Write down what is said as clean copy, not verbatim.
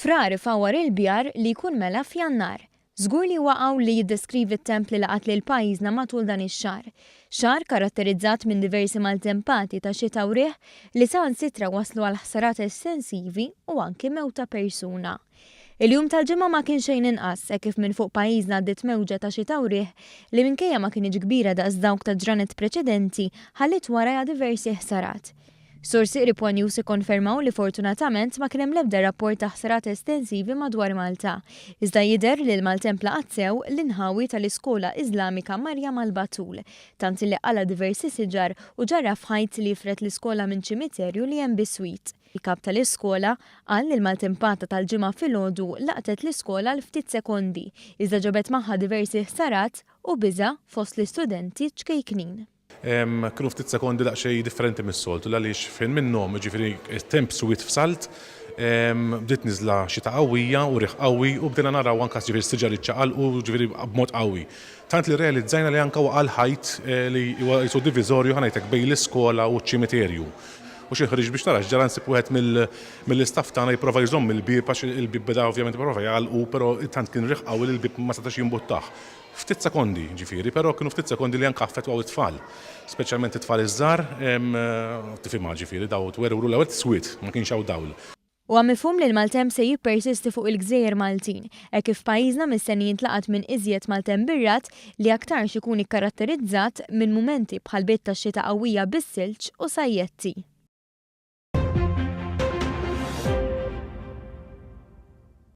Frar ifawwar il-bjar li jkun mela f'Jannar. Żgur li huwa qawl li jiddeskrivi t-temp li laqat lil pajjiżna matul dan ix-xahar. Xahar karatterizzat minn diversi maltempati ta' xita u riħ li saħansitra wasslu għal ħsarat estensivi u anki mewt ta' persuna. Il-jum tal-Ġimgħa ma kien xejn inqas hekk kif minn fuq pajjiżna għaddiet mewġa ta' xita u riħ li minkejja ma kinitx kbira daqs dawk ta' ġranet preċedenti ħalliet warajha diversi ħsarat. Sorsi qrib one News ikkonfermaw li fortunatament ma kien hemm l-ebda rapport ta' ħsarat estensivi madwar Malta. Iżda jidher li l-maltemp laqat sew l-inħawi tal-iskola Iżlamika Mariam Al-Batul, tant li qala' diversi siġar u ġarraf ħajt li jifred l-iskola minn ċimiterju li hemm biswit. Il-kap tal-iskola qal li l-maltempata tal-Ġimgħa filgħodu laqtet l-iskola għal ftit sekondi, iżda ġabet magħha diversi ħsarat u biża' fost l-istudenti ċkejknin. Kienu ftit sekondi daqsxejn differenti mis-soltu l-għaliex f'ħin minnhom, jiġifieri t-temp swied f'salt, bdiet niżla xita qawwija u riħ qawwi u bdejna naraw anke jiġifieri s-siġar jiċċaqalqu jiġifieri b'mod qawwi. Tant li rrealizzajna li anke waqa' l-ħajt li huwa qisu diviżorju ħa ngħidlek bejn l-iskola u ċ-ċimiterju. U xi ħriġt biex nara x'ġara nsib wieħed mill-istaff tagħna jipprova jżomm il-bieb għax il-bieb beda ovvjament jipprova jagħlqu però tant kien riħ qawwi li l-bieb ma setax jimbuttah. Ftit sekondi, ġifieri, però kienu ftit sekondi li anke affettwaw it-tfal, speċjalment it-tfal iż-żgħar, tifhimha ġifieri, daw twerwru l-ewwel swied, ma kienx hawn dawl. Huwa mifhum li l-maltemp se jippersisti fuq il-gżejjer Maltin, hekk kif pajjiżna mistenni jintlaqat minn iżjed maltemp bir-ragħad li aktarx ikun ikkaratterizzat minn mumenti bħal bit tax-xita qawwija bis-silġ u sajjetti.